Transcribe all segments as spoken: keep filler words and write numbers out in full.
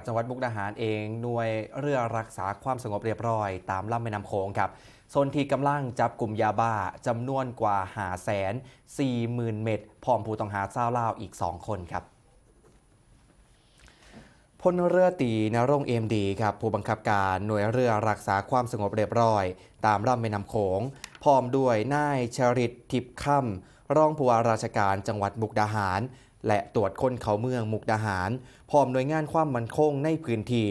จังหวัดมุกดาหารเอง หน่วยเรือรักษาความสงบเรียบร้อยตามลำแม่น้ำโขงครับ สนธิกำลังจับกลุ่มยาบ้าจำนวนกว่า ห้าแสนสี่หมื่นเม็ด พร้อมผู้ต้องหาชาวลาวอีก สอง คนครับ พลเรือตรีณรงค์ เอ็มดี ครับ ผู้บังคับการหน่วยเรือรักษาความสงบเรียบร้อยตามลำแม่น้ำโขง พร้อมด้วยนายชริต ทิพย์คำ รองผู้ว่าราชการจังหวัดมุกดาหาร และตรวจคนเข้าเมืองมุกดาหาร พร้อมหน่วยงานความมั่นคงในพื้นที่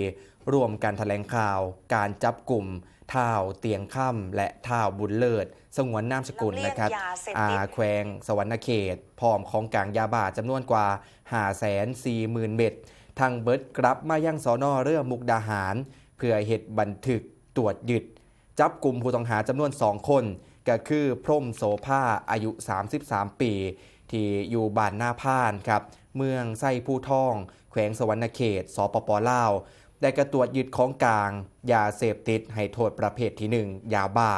ร่วมกันแถลงข่าวการจับกลุ่มท้าวเตียงคำและท้าวบุญเลิศ สงวนนามสกุลนะครับ อา แขวงสะหวันนะเขต พร้อมของกลางยาบ้าจำนวนกว่า ห้าแสนสี่หมื่นเม็ด ทั้งเบิดกลับมายัง สน.เรือมุกดาหาร เพื่อเฮ็ดบันทึกตรวจยึด จับกลุ่มผู้ต้องหาจำนวน สอง คน ก็คือ พรหมโสภา อายุ สามสิบสาม ปี ที่อยู่บ้านนาพานครับ เมืองไซภูทอง แขวงสะหวันนะเขต สปป.ลาว ได้กระตรวจยึดของกลางยาเสพติดให้โทษประเภทที่ หนึ่ง ยาบ้า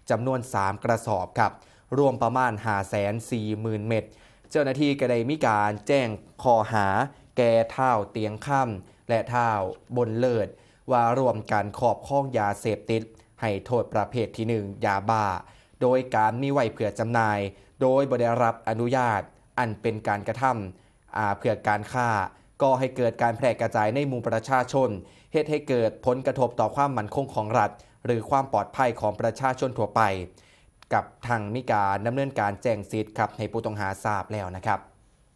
จำนวน สาม กระสอบครับ รวมประมาณ ห้าแสนสี่หมื่นเม็ด เจ้าหน้าที่ก็ได้มีการแจ้งข้อหาแก่ท้าวเตียงคำและท้าวบุญเลิศ ว่าร่วมกันครอบครองยาเสพติดให้โทษประเภทที่ หนึ่ง ยาบ้า โดยการมีไว้เพื่อจำหน่าย โดยบ่ได้รับอนุญาต อันเป็นการกระทำ อ่า เพื่อการค้า ก่อให้เกิดการแพร่กระจายในหมู่ประชาชน เฮ็ดให้เกิดผลกระทบต่อความมั่นคงของรัฐ หรือความปลอดภัยของประชาชนทั่วไป กับทั้งมีการดำเนินการแจ้งสิทธิ์ครับ ให้ผู้ต้องหาทราบแล้วนะครับ